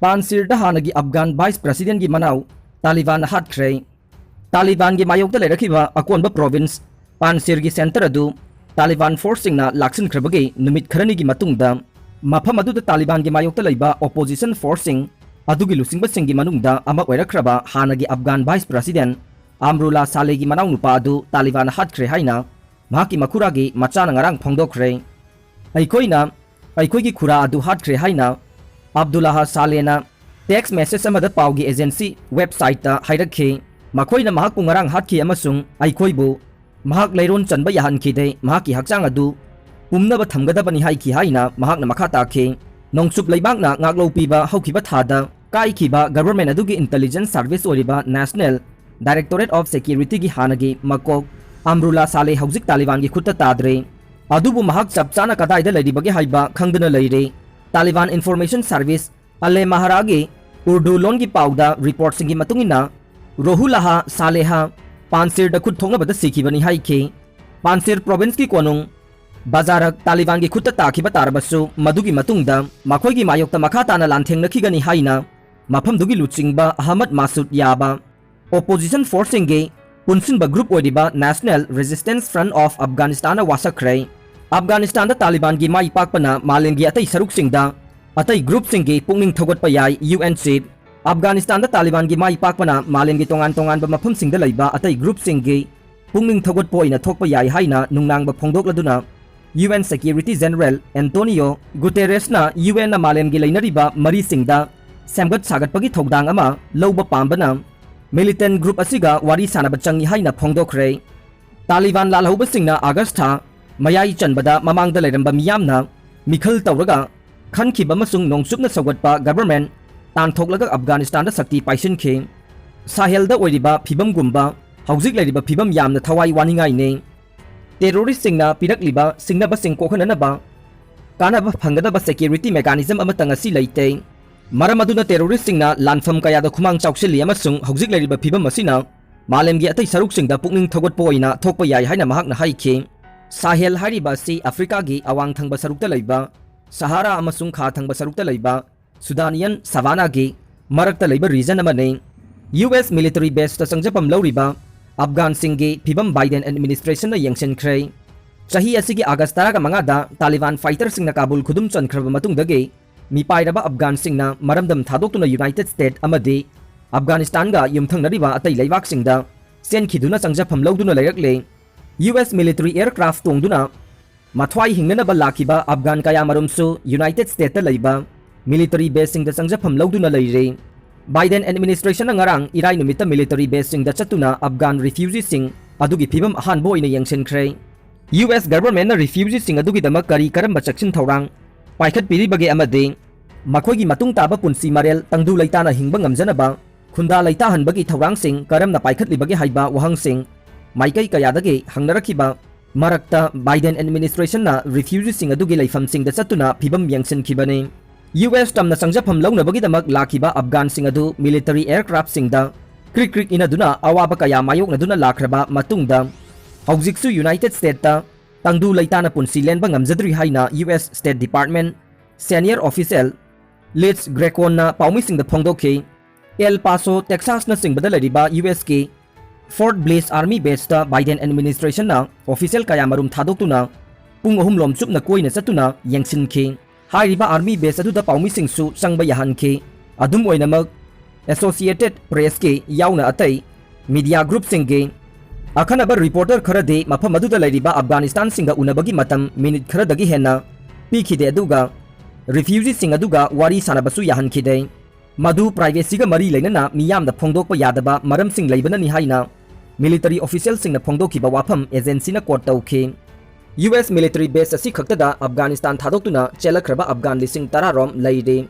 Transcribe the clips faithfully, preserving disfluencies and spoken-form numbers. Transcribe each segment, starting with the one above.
ꯄꯥꯟꯁꯤꯔꯗ ꯍꯥꯟꯅꯒꯤ ꯑꯐꯒꯥꯟ ꯚꯥꯏꯁ ꯄ꯭ꯔꯁꯤꯗꯦꯟꯒꯤ ꯃꯅꯥꯎ ꯇꯥꯂꯤꯕꯥꯟꯅ ꯍꯥꯠꯈ꯭ꯔꯦ꯫ ꯇꯥꯂꯤꯕꯥꯟꯒꯤ ꯃꯥꯌꯣꯛꯇ ꯂꯩꯔꯛꯈꯤꯕ ꯑꯀꯣꯟꯕ ꯄ꯭ꯔꯣꯚꯤꯟꯁ ꯄꯥꯟꯁꯤꯔꯒꯤ ꯁꯦꯟꯇꯔ ꯑꯗꯨ ꯇꯥꯂꯤꯕꯥꯟ ꯐꯣꯔꯁꯁꯤꯡꯅ ꯂꯥꯛꯁꯤꯟꯈ꯭ꯔꯕꯒꯤ ꯅꯨꯃꯤꯠ ꯈꯔꯅꯤꯒꯤ ꯃꯇꯨꯡꯗ, ꯃꯐꯝ ꯑꯗꯨꯗ ꯇꯥꯂꯤꯕꯥꯟꯒꯤ ꯃꯥꯌꯣꯛꯇ ꯂꯩꯕ ꯑꯣꯄꯣꯖꯤꯁꯟ ꯐꯣꯔꯁꯁꯤꯡ ꯑꯗꯨꯒꯤ ꯂꯨꯆꯤꯡꯕꯁꯤꯡꯒꯤ ꯃꯅꯨꯡꯗ ꯑꯃ ꯑꯣꯏꯔꯛꯈ꯭ꯔꯕ ꯍꯥꯟꯅꯒꯤ ꯑꯐꯒꯥꯟ ꯚꯥꯏꯁ ꯄ꯭ꯔꯁꯤꯗꯦꯟ ꯑꯝꯔꯨꯂꯥ ꯁꯥꯂꯦꯒꯤ ꯃꯅꯥꯎꯅꯨꯄꯥ ꯑꯗꯨ ꯇꯥꯂꯤꯕꯥꯟꯅ ꯍꯥꯠꯈ꯭ꯔꯦ ꯍꯥꯏꯅ ꯃꯍꯥꯛꯀꯤ ꯃꯈꯨꯔꯥꯒꯤ ꯃꯆꯥꯅ ꯉꯔꯥꯡ ꯐꯣꯡꯗꯣꯛꯈ꯭ꯔꯦ꯫ "ꯑꯩꯈꯣꯏꯅ ꯑꯩꯈꯣꯏꯒꯤ ꯈꯨꯔꯥ ꯑꯗꯨ ꯍꯥꯠꯈ꯭ꯔꯦ" ꯍꯥꯏꯅ ꯑꯕꯗꯨꯜꯂꯥꯍ ꯁꯥꯂꯦꯅ ꯇꯦꯛꯁ ꯃꯦꯁꯦꯖ ꯑꯃꯗ ꯄꯥꯎꯒꯤ ꯑꯦꯖꯦꯟꯁꯤ ꯋꯦꯕꯁꯥꯏꯠꯇ ꯍꯥꯏꯔꯛꯈꯤ꯫ "ꯃꯈꯣꯏꯅ ꯃꯍꯥꯛꯄꯨ ꯉꯔꯥꯡ ꯍꯥꯠꯈꯤ ꯑꯃꯁꯨꯡ ꯑꯩꯈꯣꯏꯕꯨ ꯃꯍꯥꯛ ꯂꯩꯔꯣꯟ ꯆꯟꯕ ꯌꯥꯍꯟꯈꯤꯗꯦ꯫ ꯃꯍꯥꯛꯀꯤ ꯍꯛꯆꯥꯡ ꯑꯗꯨ ꯄꯨꯝꯅꯕ ꯊꯝꯒꯗꯕꯅꯤ" ꯍꯥꯏꯈꯤ ꯍꯥꯏꯅ ꯃꯍꯥꯛꯅ ꯃꯈꯥ ꯇꯥꯈꯤ꯫ ꯅꯣꯡꯆꯨꯞ ꯂꯩꯕꯥꯛꯅ ꯉꯥꯛꯂꯧ ꯄꯤꯕ ꯍꯧꯈꯤꯕ ꯊꯥꯗ ꯀꯥꯏꯈꯤꯕ ꯒꯚꯔꯟꯃꯦꯟꯠ ꯑꯗꯨꯒꯤ ꯏꯟꯇꯦꯂꯤꯖꯦꯟꯁ ꯁꯔꯚꯤꯁ ꯑꯣꯏꯔꯤꯕ ꯅꯦꯁꯅꯦꯜ ꯗꯥꯏꯔꯦꯛꯇꯣꯔꯦꯠ ꯑꯣꯐ ꯁꯦꯀ꯭ꯌꯨꯔꯤꯇꯤꯒꯤ ꯍꯥꯟꯅꯒꯤ ꯃꯀꯣꯛ ꯑꯝꯔꯨꯂꯥ ꯁꯥꯂꯦ ꯍꯧꯖꯤꯛ ꯇꯥꯂꯤꯕꯥꯟꯒꯤ ꯈꯨꯠꯇ ꯇꯥꯗ꯭ꯔꯦ꯫ ꯑꯗꯨꯕꯨ ꯃꯍꯥꯛ ꯆꯞ ꯆꯥꯅ ꯀꯗꯥꯏꯗ ꯂꯩꯔꯤꯕꯒꯦ ꯍꯥꯏꯕ ꯈꯪꯗꯅ ꯂꯩꯔꯦ꯫ ꯇꯥꯂꯤꯕꯥꯟ ꯏꯟꯐꯣꯔꯃꯦꯁꯟ ꯁꯔꯚꯤꯁ ꯑꯂꯦ ꯃꯍꯥꯔꯥꯒꯤ ꯎꯔꯗꯨ ꯂꯣꯟꯒꯤ ꯄꯥꯎꯗ ꯔꯤꯄꯣꯔꯠꯁꯤꯡꯒꯤ ꯃꯇꯨꯡ ꯏꯟꯅ, ꯔꯣꯍꯨꯂꯥꯍ ꯁꯥꯂꯦꯍ ꯄꯥꯟꯁꯤꯔꯗ ꯈꯨꯠ ꯊꯣꯛꯅꯕꯗ ꯁꯤꯈꯤꯕꯅꯤ ꯍꯥꯏꯈꯤ꯫ ꯄꯥꯟꯁꯤꯔ ꯄ꯭ꯔꯣꯚꯤꯟꯁꯀꯤ ꯀꯣꯅꯨꯡ ꯕꯖꯥꯔꯛ ꯇꯥꯂꯤꯕꯥꯟꯒꯤ ꯈꯨꯠꯇ ꯇꯥꯈꯤꯕ ꯇꯥꯔꯕꯁꯨ, ꯃꯗꯨꯒꯤ ꯃꯇꯨꯡꯗ ꯃꯈꯣꯏꯒꯤ ꯃꯥꯌꯣꯛꯇ ꯃꯈꯥ ꯇꯥꯅ ꯂꯥꯟꯊꯦꯡꯅꯈꯤꯒꯅꯤ ꯍꯥꯏꯅ ꯃꯐꯝꯗꯨꯒꯤ ꯂꯨꯆꯤꯡꯕ ꯑꯍꯃꯗ ꯃꯥꯁꯨꯗ ꯌꯥꯕ ꯑꯣꯄꯣꯖꯤꯁꯟ ꯐꯣꯔꯁꯁꯤꯡꯒꯤ ꯄꯨꯟꯁꯤꯟꯕ ꯒ꯭ꯔꯨꯞ ꯑꯣꯏꯔꯤꯕ ꯅꯦꯁꯅꯦꯜ ꯔꯦꯖꯤꯁꯇꯦꯟꯁ ꯐ꯭ꯔꯟꯠ ꯑꯣꯐ ꯑꯐꯒꯥꯅꯤꯁꯇꯥꯟꯅ ꯋꯥꯁꯛꯈ꯭ꯔꯦ꯫ ꯑꯐꯒꯥꯅꯤꯁꯇꯥꯟꯗ ꯇꯥꯂꯤꯕꯥꯟꯒꯤ ꯃꯥꯏ ꯄꯥꯛꯄꯅ ꯃꯥꯂꯦꯝꯒꯤ ꯑꯇꯩ ꯁꯔꯨꯛꯁꯤꯡꯗ ꯑꯇꯩ ꯒ꯭ꯔꯨꯞꯁꯤꯡꯒꯤ ꯄꯨꯛꯅꯤꯡ ꯊꯧꯒꯠꯄ ꯌꯥꯏ, ꯌꯨ ꯑꯦꯟ ꯆꯤꯐ꯫ ꯑꯐꯒꯥꯅꯤꯁꯇꯥꯟꯗ ꯇꯥꯂꯤꯕꯥꯟꯒꯤ ꯃꯥꯏ ꯄꯥꯛꯄꯅ ꯃꯥꯂꯦꯝꯒꯤ ꯇꯣꯉꯥꯟ ꯇꯣꯉꯥꯟꯕ ꯃꯐꯝꯁꯤꯡꯗ ꯂꯩꯕ ꯑꯇꯩ ꯒ꯭ꯔꯨꯞꯁꯤꯡꯒꯤ ꯄꯨꯛꯅꯤꯡ ꯊꯧꯒꯠꯄ ꯑꯣꯏꯅ ꯊꯣꯛꯄ ꯌꯥꯏ ꯍꯥꯏꯅ ꯅꯨꯡꯅꯥꯡꯕ ꯐꯣꯡꯗꯣꯛꯂꯗꯨꯅ, U N security general Antonio ꯒꯨꯇꯦꯔꯦꯁꯅ ꯌꯨ ꯑꯦꯟꯅ ꯃꯥꯂꯦꯝꯒꯤ ꯂꯩꯅꯔꯤꯕ ꯃꯔꯤꯁꯤꯡꯗ ꯁꯦꯝꯒꯠ ꯁꯥꯒꯠꯄꯒꯤ ꯊꯧꯗꯥꯡ ꯑꯃ ꯂꯧꯕ ꯄꯥꯝꯕꯅ ꯃꯤꯂꯤꯇꯦꯟꯠ ꯒ꯭ꯔꯨꯞ ꯑꯁꯤꯒ ꯋꯥꯔꯤ ꯁꯥꯅꯕ ꯆꯪꯏ ꯍꯥꯏꯅ ꯐꯣꯡꯗꯣꯛꯈ꯭ꯔꯦ꯫ ꯇꯥꯂꯤꯕꯥꯟ ꯂꯥꯜꯍꯧꯕꯁꯤꯡꯅ ꯑꯥꯒꯁ꯭ꯠ ꯊꯥ ꯃꯌꯥꯏ ꯆꯟꯕꯗ ꯃꯃꯥꯡꯗ ꯂꯩꯔꯝꯕ ꯃꯤꯌꯥꯝꯅ ꯃꯤꯈꯜ ꯇꯧꯔꯒ ꯈꯟꯈꯤꯕ ꯑꯃꯁꯨꯡ ꯅꯣꯡꯆꯨꯞꯅ ꯁꯧꯒꯠꯄ ꯒꯚꯔꯟꯃꯦꯟꯠ ꯇꯥꯟꯊꯣꯛꯂꯒ ꯑꯐꯒꯥꯅꯤꯁꯇꯥꯟꯗ ꯁꯛꯇꯤ ꯄꯥꯏꯁꯤꯟꯈꯤ꯫ ꯁꯥꯍꯦꯜꯗ ꯑꯣꯏꯔꯤꯕ ꯐꯤꯕꯝꯒꯨꯝꯕ ꯍꯧꯖꯤꯛ ꯂꯩꯔꯤꯕ ꯐꯤꯕꯝ ꯌꯥꯝꯅ ꯊꯋꯥꯏ ꯋꯥꯅꯤꯡꯉꯥꯏꯅꯤ꯫ ꯇꯦꯔꯣꯔꯤꯁ꯭ꯠꯁꯤꯡꯅ ꯄꯤꯔꯛꯂꯤꯕ ꯁꯤꯡꯅꯕꯁꯤꯡ ꯀꯣꯛꯍꯟꯅꯅꯕ ꯀꯥꯟꯅꯕ ꯐꯪꯒꯗꯕ ꯁꯦꯀ꯭ꯌꯨꯔꯤꯇꯤ ꯃꯦꯀꯥꯅꯤꯖꯝ ꯑꯃꯠꯇ ꯉꯁꯤ ꯂꯩꯇꯦ꯫ ꯃꯔꯝ ꯑꯗꯨꯅ ꯇꯦꯔꯣꯔꯤꯁ꯭ꯠꯁꯤꯡꯅ ꯂꯥꯟꯐꯝ ꯀꯌꯥꯗ ꯈꯨꯃꯥꯡ ꯆꯥꯎꯁꯤꯜꯂꯤ ꯑꯃꯁꯨꯡ ꯍꯧꯖꯤꯛ ꯂꯩꯔꯤꯕ ꯐꯤꯕꯝ ꯑꯁꯤꯅ ꯃꯥꯂꯦꯝꯒꯤ ꯑꯇꯩ ꯁꯔꯨꯛꯁꯤꯡꯗ ꯄꯨꯛꯅꯤꯡ ꯊꯧꯒꯠꯄ ꯑꯣꯏꯅ ꯊꯣꯛꯄ ꯌꯥꯏ ꯍꯥꯏꯅ ꯃꯍꯥꯛꯅ ꯍꯥꯏꯈꯤ꯫ ꯁꯥꯍꯦꯜ ꯍꯥꯏꯔꯤꯕ ꯑꯁꯤ ꯑꯐ꯭ꯔꯤꯀꯥꯒꯤ ꯑꯋꯥꯡ ꯊꯪꯕ ꯁꯔꯨꯛꯇ ꯂꯩꯕ ꯁꯍꯥꯔꯥ ꯑꯃꯁꯨꯡ ꯈꯥ ꯊꯪꯕ ꯁꯔꯨꯛꯇ ꯂꯩꯕ Sudanian Savannah-ꯒꯤ ꯃꯔꯛꯇ ꯂꯩꯕ region ꯑꯃꯅꯤ꯫ U S military base-ꯇ ꯆꯪꯖꯐꯝ ꯂꯧꯔꯤꯕ Afghan-ꯁꯤꯡꯒꯤ ꯐꯤꯕꯝ Biden administration-ꯅ ꯌꯦꯡꯁꯤꯟꯈ꯭ꯔꯦ꯫ ꯆꯍꯤ ꯑꯁꯤꯒꯤ August ꯇꯔꯥꯃꯉꯥꯗ Taliban fighter-ꯁꯤꯡꯅ Kabul ꯈꯨꯗꯨꯝ ꯆꯟꯈ꯭ꯔꯕ ꯃꯇꯨꯡꯗꯒꯤ ꯃꯤꯄꯥꯏꯔꯕ Afghan-ꯁꯤꯡꯅ ꯃꯔꯝꯗꯝ ꯊꯥꯗꯣꯛꯇꯨꯅ United States ꯑꯃꯗꯤ Afghanistan-ꯒ ꯌꯨꯝꯊꯪꯅꯔꯤꯕ ꯑꯇꯩ ꯂꯩꯕꯥꯛꯁꯤꯡꯗ ꯆꯦꯟꯈꯤꯗꯨꯅ ꯆꯪꯖꯐꯝ ꯂꯧꯗꯨꯅ ꯂꯩꯔꯛꯂꯦ꯫ U S military aircraft ꯇꯣꯡꯗꯨꯅ ꯃꯊ꯭ꯋꯥꯏ ꯍꯤꯡꯅꯅꯕ ꯂꯥꯛꯈꯤꯕ Afghan ꯀꯌꯥꯃꯔꯨꯝꯁꯨ United States-ꯇ ꯂꯩꯕ military base-ꯁꯤꯡꯗ ꯆꯪꯖꯐꯝ ꯂꯧꯗꯨꯅ ꯂꯩꯔꯦ꯫ Biden administration-ꯅ ꯉꯔꯥꯡ ꯏꯔꯥꯏ ꯅꯨꯃꯤꯠꯇ military base-ꯁꯤꯡꯗ ꯆꯠꯇꯨꯅ Afghan refugee-ꯁꯤꯡ ꯑꯗꯨꯒꯤ ꯐꯤꯕꯝ ꯑꯍꯥꯟꯕ ꯑꯣꯏꯅ ꯌꯦꯡꯁꯤꯟꯈ꯭ꯔꯦ꯫ U S government-ꯅ refugee-ꯁꯤꯡ ꯑꯗꯨꯒꯤꯗꯃꯛ ꯀꯔꯤ ꯀꯔꯝꯕ ꯆꯦꯛꯁꯤꯟ ꯊꯧꯔꯥꯡ ꯄꯥꯏꯈꯠꯄꯤꯔꯤꯕꯒꯦ ꯑꯃꯗꯤ ꯃꯈꯣꯏꯒꯤ ꯃꯇꯨꯡ ꯇꯥꯕ ꯄꯨꯟꯁꯤ ꯃꯔꯦꯜ ꯇꯪꯗꯨ ꯂꯩꯇꯥꯅ ꯍꯤꯡꯕ ꯉꯝꯖꯅꯕ ꯈꯨꯟꯗꯥ ꯂꯩꯇꯥꯍꯟꯕꯒꯤ ꯊꯧꯔꯥꯡꯁꯤꯡ ꯀꯔꯝꯅ ꯄꯥꯏꯈꯠꯂꯤꯕꯒꯦ ꯍꯥꯏꯕ ꯋꯥꯍꯪꯁꯤꯡ ꯃꯥꯏꯀꯩ ꯀꯌꯥꯗꯒꯤ ꯍꯪꯅꯔꯛꯈꯤꯕ ꯃꯔꯛꯇ Biden administration-ꯅ refugee-ꯁꯤꯡ ꯑꯗꯨꯒꯤ ꯂꯩꯐꯝꯁꯤꯡꯗ ꯆꯠꯇꯨꯅ ꯐꯤꯕꯝ ꯌꯦꯡꯁꯤꯟꯈꯤꯕꯅꯤ꯫ U S ꯇꯝꯅ ꯆꯪꯖꯐꯝ ꯂꯧꯅꯕꯒꯤꯗꯃꯛ ꯂꯥꯛꯈꯤꯕ Afghan-ꯁꯤꯡ ꯑꯗꯨ military aircraft-ꯁꯤꯡꯗ ꯀ꯭ꯔꯤꯛ ꯀ꯭ꯔꯤꯛ ꯏꯅꯗꯨꯅ ꯑꯋꯥꯕ ꯀꯌꯥ ꯃꯥꯌꯣꯛꯅꯗꯨꯅ ꯂꯥꯛꯈ꯭ꯔꯕ ꯃꯇꯨꯡꯗ, ꯍꯧꯖꯤꯛꯁꯨ United States-ꯇ ꯇꯪꯗꯨ ꯂꯩꯇꯥꯅ ꯄꯨꯟꯁꯤ ꯂꯦꯟꯕ ꯉꯝꯖꯗ꯭ꯔꯤ ꯍꯥꯏꯅ U S State Department senior official Liz Gracon-ꯅ ꯄꯥꯎꯃꯤꯁꯤꯡꯗ ꯐꯣꯡꯗꯣꯛꯈꯤ꯫ El Paso, Texas-ꯅꯆꯤꯡꯕꯗ ꯂꯩꯔꯤꯕ U S-ꯀꯤ Fort Bliss Army Base-ꯇ Biden administration-ꯅ official ꯀꯌꯥꯃꯔꯨꯝ ꯊꯥꯗꯣꯛꯇꯨꯅ ꯄꯨꯡ ꯑꯍꯨꯝ ꯂꯣꯝ ꯆꯨꯞꯅ ꯀꯣꯏꯅ ꯆꯠꯇꯨꯅ ꯌꯦꯡꯁꯤꯟꯈꯤ꯫ ꯍꯥꯏꯔꯤꯕ army base ꯑꯗꯨꯗ ꯄꯥꯎꯃꯤꯁꯤꯡꯁꯨ ꯆꯪꯕ ꯌꯥꯍꯟꯈꯤ꯫ ꯑꯗꯨꯝ ꯑꯣꯏꯅꯃꯛ, Associated Press-ꯀꯤ ꯌꯥꯎꯅ ꯑꯇꯩ media group-ꯁꯤꯡꯒꯤ ꯑꯈꯟꯅꯕ reporter ꯈꯔꯗꯤ ꯃꯐꯝ ꯑꯗꯨꯗ ꯂꯩꯔꯤꯕ Afghanistan-ꯁꯤꯡꯒ ꯎꯅꯕꯒꯤ ꯃꯇꯝ minute ꯈꯔꯗꯒꯤ ꯍꯦꯟꯅ ꯄꯤꯈꯤꯗꯦ, ꯑꯗꯨꯒ refugee-ꯁꯤꯡ ꯑꯗꯨꯒ ꯋꯥꯔꯤ ꯁꯥꯟꯅꯕꯁꯨ ꯌꯥꯍꯟꯈꯤꯗꯦ꯫ ꯃꯗꯨ privacy-ꯒ ꯃꯔꯤ ꯂꯩꯅꯅ ꯃꯤꯌꯥꯝꯗ ꯐꯣꯡꯗꯣꯛꯄ ꯌꯥꯗꯕ ꯃꯔꯝꯁꯤꯡ ꯂꯩꯕꯅꯅꯤ ꯍꯥꯏꯅ military official-ꯁꯤꯡꯅ ꯐꯣꯡꯗꯣꯛꯈꯤꯕ ꯋꯥꯐꯝ agency-ꯅ quote ꯇꯧꯈꯤ꯫ U S military base ꯑꯁꯤ ꯈꯛꯇꯗ Afghanistan ꯊꯥꯗꯣꯛꯇꯨꯅ ꯆꯦꯜꯂꯛꯈ꯭ꯔꯕ Afghan ꯂꯤꯁꯤꯡ ꯇꯔꯥ ꯔꯣꯝ ꯂꯩꯔꯤ꯫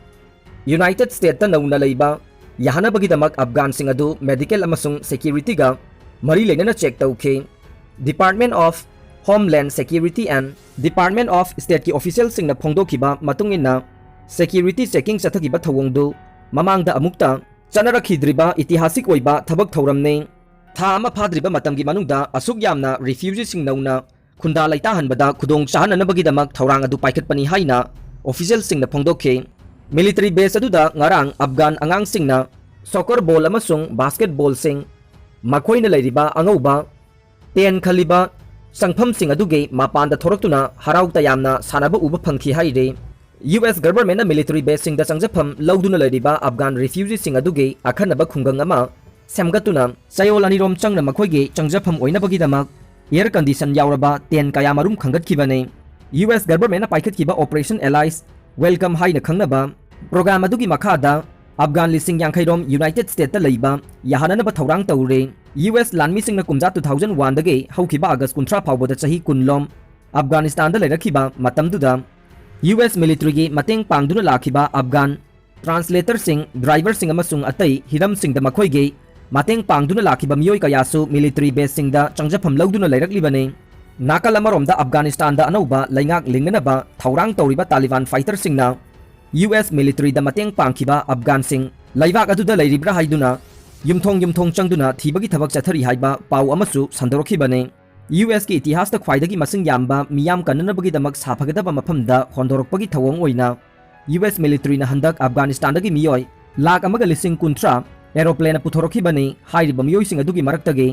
United States-ꯇ ꯅꯧꯅ ꯂꯩꯕ ꯌꯥꯍꯟꯅꯕꯒꯤꯗꯃꯛ Afghan-ꯁꯤꯡ ꯑꯗꯨ medical ꯑꯃꯁꯨꯡ security-ꯒ ꯃꯔꯤ ꯂꯩꯅꯅ check ꯇꯧꯈꯤ꯫ Department of Homeland Security and Department of State-ꯀꯤ official-ꯁꯤꯡꯅ ꯐꯣꯡꯗꯣꯛꯈꯤꯕ ꯃꯇꯨꯡ ꯏꯟꯅ, security checking ꯆꯠꯊꯈꯤꯕ ꯊꯧꯑꯣꯡꯗꯨ ꯃꯃꯥꯡꯗ ꯑꯃꯨꯛꯇ ꯆꯠꯅꯔꯛꯈꯤꯗ꯭ꯔꯤꯕ ꯏꯇꯤꯍꯥꯁꯤꯛ ꯑꯣꯏꯕ ꯊꯕꯛ ꯊꯧꯔꯝꯅꯤ꯫ ꯊꯥ ꯑꯃ ꯐꯥꯗ꯭ꯔꯤꯕ ꯃꯇꯝꯒꯤ ꯃꯅꯨꯡꯗ ꯑꯁꯨꯛ ꯌꯥꯝꯅ refugee-ꯁꯤꯡ ꯅꯧꯅ ꯈꯨꯟꯗꯥ ꯂꯩꯇꯥꯍꯟꯕꯗ ꯈꯨꯗꯣꯡ ꯆꯥꯍꯟꯅꯅꯕꯒꯤꯗꯃꯛ ꯊꯧꯔꯥꯡ ꯑꯗꯨ ꯄꯥꯏꯈꯠꯄꯅꯤ ꯍꯥꯏꯅ official-ꯁꯤꯡꯅ ꯐꯣꯡꯗꯣꯛꯈꯤ꯫ Military base ꯑꯗꯨꯗ ꯉꯔꯥꯡ ꯑꯐꯒꯥꯟ ꯑꯉꯥꯡꯁꯤꯡꯅ soccer ball ꯑꯃꯁꯨꯡ basketballꯁꯤꯡ, ꯃꯈꯣꯏꯅ ꯂꯩꯔꯤꯕ ꯑꯉꯧꯕ tent ꯈꯜꯂꯤꯕ ꯆꯪꯐꯝꯁꯤꯡ ꯑꯗꯨꯒꯤ ꯃꯄꯥꯟꯗ ꯊꯣꯔꯛꯇꯨꯅ ꯍꯔꯥꯎ ꯇꯌꯥꯝꯅ ꯁꯥꯟꯅꯕ ꯎꯕ ꯐꯪꯈꯤ ꯍꯥꯏꯔꯤ꯫ U S governmentꯅ military baseꯁꯤꯡꯗ ꯆꯪꯖꯐꯝ ꯂꯧꯗꯨꯅ ꯂꯩꯔꯤꯕ ꯑꯐꯒꯥꯟ refugeeꯁꯤꯡ ꯑꯗꯨꯒꯤ ꯑꯈꯟꯅꯕ ꯈꯨꯡꯒꯪ ꯑꯃ ꯁꯦꯝꯒꯠꯇꯨꯅ ꯆꯌꯣꯜ ꯑꯅꯤꯔꯣꯝ ꯆꯪꯅ ꯃꯈꯣꯏꯒꯤ ꯆꯪꯖꯐꯝ ꯑꯣꯏꯅꯕꯒꯤꯗꯃꯛ air condition ꯌꯥꯎꯔꯕ tent ꯀꯌꯥ ꯃꯔꯨꯝ ꯈꯟꯒꯠꯈꯤꯕꯅꯤ꯫ U S governmentꯅ ꯄꯥꯏꯈꯠꯈꯤꯕ Operation Allies Welcome ꯍꯥꯏꯅ ꯈꯪꯅꯕ program ꯑꯗꯨꯒꯤ ꯃꯈꯥꯗ ꯑꯐꯒꯥꯟ ꯂꯤꯁꯤꯡ ꯌꯥꯡꯈꯩ ꯔꯣꯝ United Statesꯇ ꯂꯩꯕ ꯌꯥꯍꯟꯅꯅꯕ ꯊꯧꯔꯥꯡ ꯇꯧꯔꯦ꯫ U S ꯂꯥꯟꯃꯤꯁꯤꯡꯅ ꯀꯨꯝꯖꯥ two thousand oneꯗꯒꯤ ꯍꯧꯈꯤꯕ August ꯀꯨꯟꯊ꯭ꯔꯥ ꯐꯥꯎꯕꯗ ꯆꯍꯤ ꯀꯨꯟ ꯂꯣꯝ ꯑꯐꯒꯥꯅꯤꯁꯇꯥꯟꯗ ꯂꯩꯔꯛꯈꯤꯕ ꯃꯇꯝꯗꯨꯗ U S militaryꯒꯤ ꯃꯇꯦꯡ ꯄꯥꯡꯗꯨꯅ ꯂꯥꯛꯈꯤꯕ ꯑꯐꯒꯥꯟ translatorꯁꯤꯡ, driverꯁꯤꯡ ꯑꯃꯁꯨꯡ ꯑꯇꯩ ꯍꯤꯔꯝꯁꯤꯡꯗ ꯃꯈꯣꯏꯒꯤ ꯃꯇꯦꯡ ꯄꯥꯡꯗꯨꯅ ꯂꯥꯛꯈꯤꯕ ꯃꯤꯑꯣꯏ ꯀꯌꯥꯁꯨ military baseꯁꯤꯡꯗ ꯆꯪꯖꯐꯝ ꯂꯧꯗꯨꯅ ꯂꯩꯔꯛꯂꯤꯕꯅꯤ꯫ ꯅꯥꯀꯜ ꯑꯃꯔꯣꯝꯗ ꯑꯐꯒꯥꯅꯤꯁꯇꯥꯟꯗ ꯑꯅꯧꯕ ꯂꯩꯉꯥꯛ ꯂꯤꯡꯅꯅꯕ ꯊꯧꯔꯥꯡ ꯇꯧꯔꯤꯕ ꯇꯥꯂꯤꯕꯥꯟ fighterꯁꯤꯡꯅ U S militaryꯗ ꯃꯇꯦꯡ ꯄꯥꯡꯈꯤꯕ ꯑꯐꯒꯥꯟꯁꯤꯡ ꯂꯩꯕꯥꯛ ꯑꯗꯨꯗ ꯂꯩꯔꯤꯕ꯭ꯔꯥ ꯍꯥꯏꯗꯨꯅ ꯌꯨꯝꯊꯣꯡ ꯌꯨꯝꯊꯣꯡ ꯆꯪꯗꯨꯅ ꯊꯤꯕꯒꯤ ꯊꯕꯛ ꯆꯠꯊꯔꯤ ꯍꯥꯏꯕ ꯄꯥꯎ ꯑꯃꯁꯨ ꯁꯟꯗꯣꯔꯛꯈꯤꯕꯅꯤ꯫ U Sꯀꯤ ꯏꯇꯤꯍꯥꯁꯇ ꯈ꯭ꯋꯥꯏꯗꯒꯤ ꯃꯁꯤꯡ ꯌꯥꯝꯕ ꯃꯤꯌꯥꯝ ꯀꯟꯅꯅꯕꯒꯤꯗꯃꯛ ꯁꯥꯐꯒꯗꯕ ꯃꯐꯝꯗ ꯍꯣꯟꯗꯣꯔꯛꯄꯒꯤ ꯊꯧꯑꯣꯡ ꯑꯣꯏꯅ U S militaryꯅ ꯍꯟꯗꯛ ꯑꯐꯒꯥꯅꯤꯁꯇꯥꯟꯗꯒꯤ ꯃꯤꯑꯣꯏ ꯂꯥꯈ ꯑꯃꯒ ꯂꯤꯁꯤꯡ ꯀꯨꯟꯊ꯭ꯔꯥ aeroplaneꯅ ꯄꯨꯊꯣꯔꯛꯈꯤꯕꯅꯤ꯫ ꯍꯥꯏꯔꯤꯕ ꯃꯤꯑꯣꯏꯁꯤꯡ ꯑꯗꯨꯒꯤ ꯃꯔꯛꯇꯒꯤ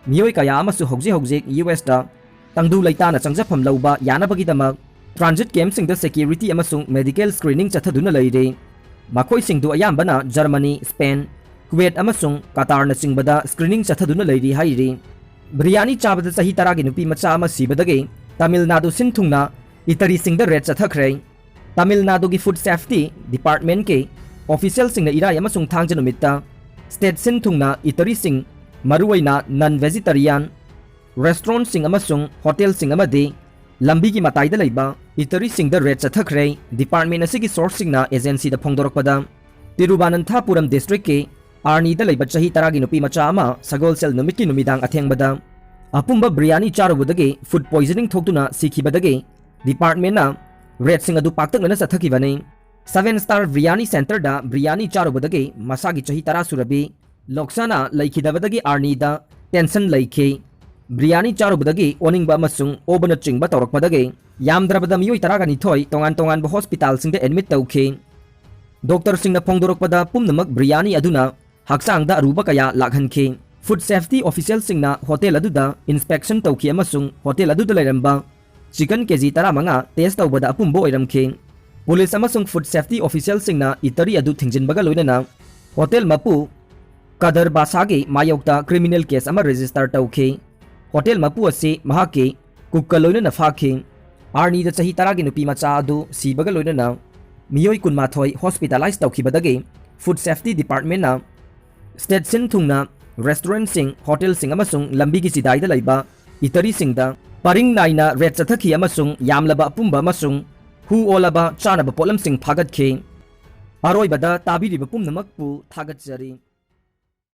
ꯃꯤꯑꯣꯏ ꯀꯌꯥ ꯑꯃꯁꯨ ꯍꯧꯖꯤꯛ ꯍꯧꯖꯤꯛ U Sꯇ ꯇꯪꯗꯨ ꯂꯩꯇꯥꯅ ꯆꯪꯖꯐꯝ ꯂꯧꯕ ꯌꯥꯅꯕꯒꯤꯗꯃꯛ transit campꯁꯤꯡꯗ security ꯑꯃꯁꯨꯡ medical screening ꯆꯠꯊꯗꯨꯅ ꯂꯩꯔꯤ꯫ ꯃꯈꯣꯏꯁꯤꯡꯗꯨ ꯑꯌꯥꯝꯕꯅ Germany, Spain, Kuwait ꯑꯃꯁꯨꯡ Qatarꯅꯆꯤꯡꯕꯗ screening ꯆꯠꯊꯗꯨꯅ ꯂꯩꯔꯤ ꯍꯥꯏꯔꯤ꯫ ꯕꯤꯔꯌꯥꯅꯤ ꯆꯥꯕꯗ ꯆꯍꯤ ꯇꯔꯥꯒꯤ ꯅꯨꯄꯤ ꯃꯆꯥ ꯑꯃ ꯁꯤꯕꯗꯒꯤ ꯇꯥꯃꯤꯜ ꯅꯥꯗꯨ ꯁꯤꯟ ꯊꯨꯡꯅ eateryꯁꯤꯡꯗ raid ꯆꯠꯊꯈ꯭ꯔꯦ꯫ ꯇꯥꯃꯤꯜ ꯅꯥꯗꯨꯒꯤ Food Safety Departmentꯀꯤ officialꯁꯤꯡꯅ ꯏꯔꯥꯏ ꯑꯃꯁꯨꯡ ꯊꯥꯡꯖ ꯅꯨꯃꯤꯠꯇ state ꯁꯤꯟ ꯊꯨꯡꯅ eateryꯁꯤꯡ, ꯃꯔꯨꯑꯣꯏꯅ non vegetarian restaurantꯁꯤꯡ ꯑꯃꯁꯨꯡ hotelꯁꯤꯡ ꯑꯃꯗꯤ ꯂꯝꯕꯤꯒꯤ ꯃꯇꯥꯏꯗ ꯂꯩꯕ eateryꯁꯤꯡꯗ raid ꯆꯠꯊꯈ꯭ꯔꯦ꯫ Department ꯑꯁꯤꯒꯤ sourceꯁꯤꯡꯅ agencyꯗ ꯐꯣꯡꯗꯣꯔꯛꯄꯗ, ꯇꯤꯔꯨꯕꯥꯅꯟꯊꯥꯄꯨꯔꯝ districtꯀꯤ ꯑꯥꯔꯅꯤꯗ ꯂꯩꯕ ꯆꯍꯤ ꯇꯔꯥꯒꯤ ꯅꯨꯄꯤ ꯃꯆꯥ ꯑꯃ ꯁꯒꯣꯜꯁꯦꯜ ꯅꯨꯃꯤꯠꯀꯤ ꯅꯨꯃꯤꯗꯥꯡ ꯑꯊꯦꯡꯕꯗ ꯑꯄꯨꯝꯕ ꯕꯤꯔꯌꯥꯅꯤ ꯆꯥꯔꯨꯕꯗꯒꯤ food poisoning ꯊꯣꯛꯇꯨꯅ ꯁꯤꯈꯤꯕꯗꯒꯤ departmentꯅ raidꯁꯤꯡ ꯑꯗꯨ ꯄꯥꯛꯇꯛꯅꯅ ꯆꯠꯊꯈꯤꯕꯅꯤ꯫ Seven Star Biryani Centreꯗ ꯕꯤꯔꯌꯥꯅꯤ ꯆꯥꯔꯨꯕꯗꯒꯤ ꯃꯁꯥꯒꯤ ꯆꯍꯤ ꯇꯔꯥ ꯁꯨꯔꯕꯤ ꯂꯣꯛꯁꯥꯅꯥ ꯂꯩꯈꯤꯗꯕꯗꯒꯤ ꯑꯥꯔꯅꯤꯗ tension ꯂꯩꯈꯤ꯫ ꯕꯤꯔꯌꯥꯅꯤ ꯆꯥꯔꯨꯕꯗꯒꯤ ꯑꯣꯅꯤꯡꯕ ꯑꯃꯁꯨꯡ ꯑꯣꯕꯅꯆꯤꯡꯕ ꯇꯧꯔꯛꯄꯗꯒꯤ ꯌꯥꯝꯗ꯭ꯔꯕꯗ ꯃꯤꯑꯣꯏ ꯇꯔꯥꯒ ꯅꯤꯊꯣꯏ ꯇꯣꯉꯥꯟ ꯇꯣꯉꯥꯟꯕ hospitalꯁꯤꯡꯗ admit ꯇꯧꯈꯤ꯫ ꯗꯣꯛꯇꯔꯁꯤꯡꯅ ꯐꯣꯡꯗꯣꯔꯛꯄꯗ ꯄꯨꯝꯅꯃꯛ ꯕ꯭ꯔꯤꯌꯥꯅꯤ ꯑꯗꯨꯅ ꯍꯛꯆꯥꯡꯗ ꯑꯔꯨꯕ ꯀꯌꯥ ꯂꯥꯛꯍꯟꯈꯤ꯫ Food safety officialꯁꯤꯡꯅ ꯍꯣꯇꯦꯜ ꯑꯗꯨꯗ inspection ꯇꯧꯈꯤ ꯑꯃꯁꯨꯡ ꯍꯣꯇꯦꯜ ꯑꯗꯨꯗ ꯂꯩꯔꯝꯕ chicken ꯀꯦ ꯖꯤ ꯇꯔꯥꯃꯉꯥ test ꯇꯧꯕꯗ ꯑꯄꯨꯝꯕ ꯑꯣꯏꯔꯝꯈꯤ꯫ ꯄꯨꯂꯤꯁ ꯑꯃꯁꯨꯡ food safety officialꯁꯤꯡꯅ eatery ꯑꯗꯨ ꯊꯤꯡꯖꯤꯟꯕꯒ ꯂꯣꯏꯅꯅ ꯍꯣꯇꯦꯜ ꯃꯄꯨ ꯀꯗꯔ ꯕꯥꯁꯥꯒꯤ ꯃꯥꯌꯣꯛꯇ criminal case ꯑꯃ register ꯇꯧꯈꯤ꯫ ꯍꯣꯇꯦꯜ ꯃꯄꯨ ꯑꯁꯤ ꯃꯍꯥꯛꯀꯤ cookꯀ ꯂꯣꯏꯅꯅ ꯐꯥꯈꯤ꯫ ꯑꯥꯔꯅꯤꯗ ꯆꯍꯤ ꯇꯔꯥꯒꯤ ꯅꯨꯄꯤ ꯃꯆꯥ ꯑꯗꯨ ꯁꯤꯕꯒ ꯂꯣꯏꯅꯅ ꯃꯤꯑꯣꯏ ꯀꯨꯟꯃꯥꯊꯣꯏ hospitalise ꯇꯧꯈꯤꯕꯗꯒꯤ food safety departmentꯅ state ꯁꯤꯟ ꯊꯨꯡꯅ restaurantꯁꯤꯡ, ꯍꯣꯇꯦꯜꯁꯤꯡ ꯑꯃꯁꯨꯡ ꯂꯝꯕꯤꯒꯤ ꯆꯤꯗꯥꯏꯗ ꯂꯩꯕ eateryꯁꯤꯡꯗ ꯄꯔꯤꯡ ꯅꯥꯏꯅ raid ꯆꯠꯊꯈꯤ ꯑꯃꯁꯨꯡ ꯌꯥꯝꯂꯕ ꯑꯄꯨꯝꯕ ꯑꯃꯁꯨꯡ ꯍꯨ ꯑꯣꯜꯂꯕ ꯆꯥꯅꯕ ꯄꯣꯠꯂꯝꯁꯤꯡ ꯐꯥꯒꯠꯈꯤ꯫ ꯑꯔꯣꯏꯕꯗ ꯇꯥꯕꯤꯔꯤꯕ ꯄꯨꯝꯅꯃꯛꯄꯨ ꯊꯥꯒꯠꯆꯔꯤ꯫